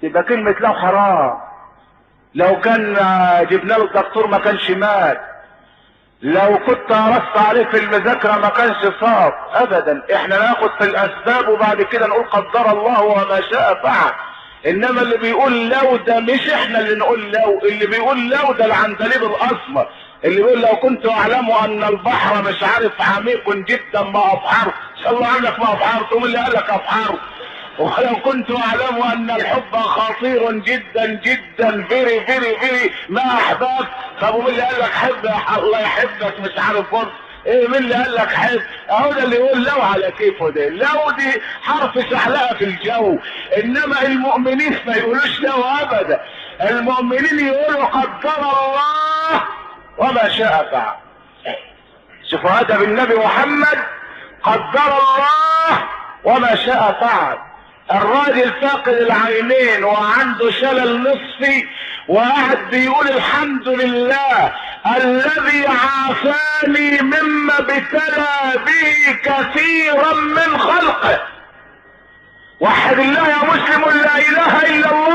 تبقى كلمة لو حرام. لو كان جبنا له الدكتور ما كانش مات، لو كنت قرصت عليه في المذاكرة ما كانش صاب. ابدا، احنا ناخد في الاسباب وبعد كده نقول قدر الله وما شاء فعل. انما اللي بيقول لو ده مش احنا اللي نقول لو، اللي بيقول لو ده العندليب الاسمر، اللي بيقول لو كنت اعلم ان البحر مش عارف عميق جدا ما ابحر، ان شاء الله عندك ما ابحرت، ومين اللي قال لك ابحر؟ ولو كنت اعلم ان الحب خطير جدا جدا very very very ما احبك، طب ومين اللي قال لك حب؟ الله يحبك مش عارف برضه ايه، مين اللي قال لك حب؟ اهو ده اللي يقول لو على كيفه، ده لو دي حرف شحلقه في الجو. انما المؤمنين ما يقولوش لو ابدا، المؤمنين يقولوا قدر الله وما شاء فعل. شوفوا هذا بالنبي محمد، قدر الله وما شاء فعل. الراجل فاقد العينين وعنده شلل نصفي وقاعد بيقول الحمد لله الذي عافاني مما ابتلى به كثيرا من خلقه. وحد الله يا مسلم، لا اله الا الله.